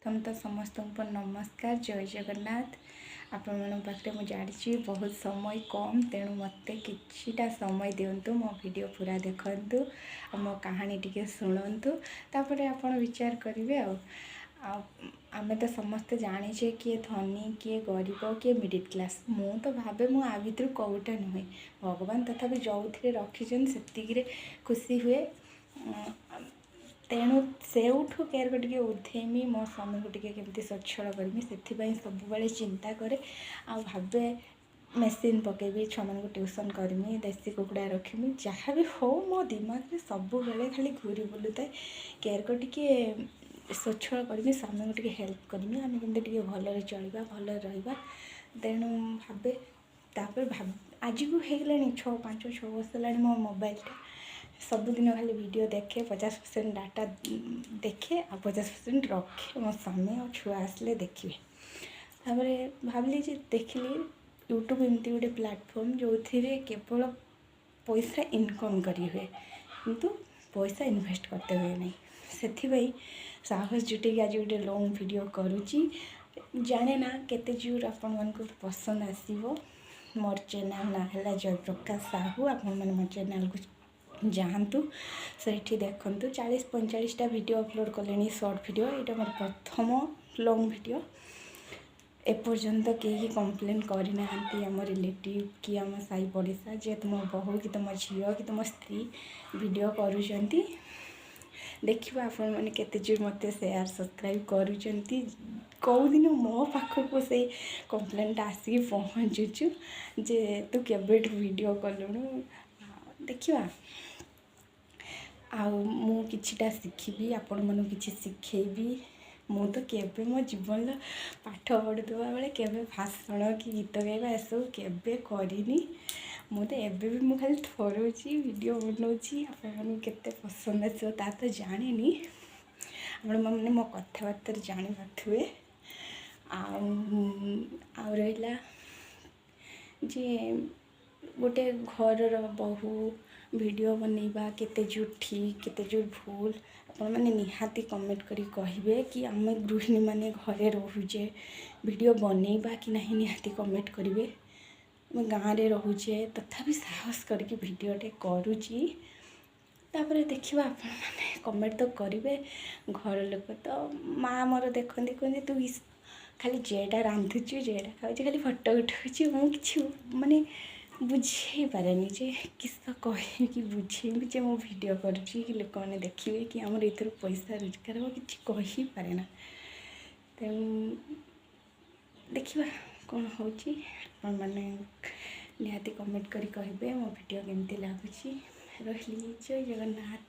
ପ୍ରଥମ ତ ସମସ୍ତଙ୍କୁ ନମସ୍କାର, ଜୟ ଜଗନ୍ନାଥ। ଆପଣମାନଙ୍କ ପାଖରେ ମୁଁ ଜାଣିଛି ବହୁତ ସମୟ କମ୍, ତେଣୁ ମୋତେ କିଛିଟା ସମୟ ଦିଅନ୍ତୁ, ମୋ ଭିଡ଼ିଓ ପୁରା ଦେଖନ୍ତୁ ଆଉ ମୋ କାହାଣୀ ଟିକେ ଶୁଣନ୍ତୁ, ତାପରେ ଆପଣ ବିଚାର କରିବେ। ଆଉ ଆଉ ଆମେ ତ ସମସ୍ତେ ଜାଣିଛେ କିଏ ଧନୀ, କିଏ ଗରିବ, କିଏ ମିଡ଼ିଲ୍ କ୍ଲାସ୍। ମୁଁ ତ ଭାବେ ମୁଁ ଆ ଭିତରୁ କେଉଁଟା ନୁହେଁ। ଭଗବାନ ତଥାପି ଯେଉଁଥିରେ ରଖିଛନ୍ତି ସେତିକିରେ ଖୁସି ହୁଏ। ତେଣୁ ସେଇଠୁ କେୟାରକୁ ଟିକେ ଉଠେଇମି, ମୋ ସ୍ୱାମୀକୁ ଟିକେ କେମିତି ସ୍ୱଚ୍ଛଳ କରିମି, ସେଥିପାଇଁ ସବୁବେଳେ ଚିନ୍ତା କରେ। ଆଉ ଭାବେ ମେସିନ୍ ପକେଇବି, ଛୁଆମାନଙ୍କୁ ଟ୍ୟୁସନ୍ କରିମି, ଦେଶୀ କୁକୁଡ଼ା ରଖିମି, ଯାହା ବି ହଉ ମୋ ଦିମାଗରେ ସବୁବେଳେ ଖାଲି ଘୁରି ବୁଲୁଥାଏ କେୟାରକୁ ଟିକେ ସ୍ୱଚ୍ଛଳ କରିମି, ସ୍ୱାମୀଙ୍କୁ ଟିକେ ହେଲ୍ପ କରିମି, ଆମେ କେମିତି ଟିକେ ଭଲରେ ଚଳିବା, ଭଲରେ ରହିବା। ତେଣୁ ଭାବେ, ତାପରେ ଭାବ ଆଜିକୁ ହେଇଗଲାଣି 5-6 ବର୍ଷ ହେଲାଣି ମୋ ମୋବାଇଲଟା। ସବୁଦିନ ଖାଲି ଭିଡ଼ିଓ ଦେଖେ, 50% ଡାଟା ଦେଖେ ଆଉ 50% ରଖେ, ମୋ ସ୍ୱାମୀ ଆଉ ଛୁଆ ଆସିଲେ ଦେଖିବେ। ତାପରେ ଭାବିଲି ଯେ ଦେଖିଲି ୟୁଟ୍ୟୁବ୍ ଏମିତି ଗୋଟେ ପ୍ଲାଟଫର୍ମ ଯେଉଁଥିରେ କେବଳ ପଇସା ଇନକମ୍ କରିହୁଏ, କିନ୍ତୁ ପଇସା ଇନଭେଷ୍ଟ କରତେ ହୁଏ ନାହିଁ। ସେଥିପାଇଁ ସାହସ ଜୁଟେଇକି ଆଜି ଗୋଟେ ଲଙ୍ଗ୍ ଭିଡ଼ିଓ କରୁଛି। ଜାଣେ ନା କେତେ ଜୋର ଆପଣମାନଙ୍କୁ ପସନ୍ଦ ଆସିବ। ମୋର ଚ୍ୟାନେଲ୍ ନାଁ ହେଲା ଜୟପ୍ରକାଶ ସାହୁ। ଆପଣମାନେ ମୋ ଚ୍ୟାନେଲ୍କୁ ଯାଆନ୍ତୁ, ସେଇଠି ଦେଖନ୍ତୁ। 40-45ଟା ଭିଡ଼ିଓ ଅପଲୋଡ଼ କଲିଣି, ସର୍ଟ ଭିଡ଼ିଓ। ଏଇଟା ମୋର ପ୍ରଥମ ଲଙ୍ଗ୍ ଭିଡ଼ିଓ। ଏପର୍ଯ୍ୟନ୍ତ କେହି କମ୍ପ୍ଲେନ୍ କରିନାହାନ୍ତି ଆମ ରିଲେଟିଭ୍ କି ଆମ ସାହି ପଡ଼ିଶା ଯେ ତୁମ ବୋହୂ କି ତୁମ ଝିଅ କି ତୁମ ସ୍ତ୍ରୀ ଭିଡ଼ିଓ କରୁଛନ୍ତି। ଦେଖିବା ଆପଣମାନେ କେତେ ଜୋର ମୋତେ ସେୟାର ସବସ୍କ୍ରାଇବ୍ କରୁଛନ୍ତି, କେଉଁଦିନ ମୋ ପାଖକୁ ସେଇ କମ୍ପ୍ଲେନ୍ଟା ଆସିକି ପହଞ୍ଚୁଛୁ ଯେ ତୁ କେବେଠୁ ଭିଡ଼ିଓ କଲୁଣୁ। ଦେଖିବା। ଆଉ ମୁଁ କିଛିଟା ଶିଖିବି, ଆପଣମାନଙ୍କୁ କିଛି ଶିଖେଇବି। ମୁଁ ତ କେବେ ମୋ ଜୀବନର ପାଠ ପଢ଼ୁଥିବା ବେଳେ କେବେ ଭାଷଣ କି ଗୀତ ଗାଇବା ଏସବୁ କେବେ କରିନି। ମୁଁ ତ ଏବେ ବି ମୁଁ ଖାଲି ଥରୁଛି, ଭିଡ଼ିଓ ବନାଉଛି। ଆପଣମାନଙ୍କୁ କେତେ ପସନ୍ଦ ଆସିବ ତା ତ ଜାଣିନି, ଆପଣମାନେ ମୋ କଥାବାର୍ତ୍ତାରେ ଜାଣିପାରୁଥିବେ। ଆଉ ଆଉ ରହିଲା ଯେ ଗୋଟେ ଘରର ବୋହୂ ଭିଡ଼ିଓ ବନେଇବା କେତେ ଜୋର ଠିକ୍, କେତେ ଜୋର ଭୁଲ, ଆପଣମାନେ ନିହାତି କମେଣ୍ଟ କରି କହିବେ କି ଆମେ ଗୃହିଣୀମାନେ ଘରେ ରହୁଛେ, ଭିଡ଼ିଓ ବନେଇବା କି ନାହିଁ, ନିହାତି କମେଣ୍ଟ କରିବେ। ଆମେ ଗାଁରେ ରହୁଛେ, ତଥାପି ସାହସ କରିକି ଭିଡ଼ିଓଟେ କରୁଛି। ତାପରେ ଦେଖିବା, ଆପଣମାନେ କମେଣ୍ଟ ତ କରିବେ। ଘର ଲୋକ ତ ମା ମୋର ଦେଖନ୍ତି, କୁହନ୍ତି ତୁ ଖାଲି ଯେଟା ରାନ୍ଧୁଛୁ, ଯେଟା ଖାଉଛୁ, ଖାଲି ଫଟୋ ଉଠାଉଛୁ। ମୁଁ କିଛି ମାନେ ବୁଝେଇ ପାରେନି ଯେ କିସ କହିକି ବୁଝେଇବି ଯେ ମୁଁ ଭିଡ଼ିଓ କରୁଛି କି ଲୋକମାନେ ଦେଖିବେ କି ଆମର ଏଥିରୁ ପଇସା ରୋଜଗାର ହେବ, କିଛି କହିପାରେ ନା। ତେଣୁ ଦେଖିବା କ'ଣ ହେଉଛି। ଆପଣମାନେ ନିହାତି କମେଣ୍ଟ କରି କହିବେ ମୋ ଭିଡ଼ିଓ କେମିତି ଲାଗୁଛି। ରହିଲି, ଜୟ ଜଗନ୍ନାଥ।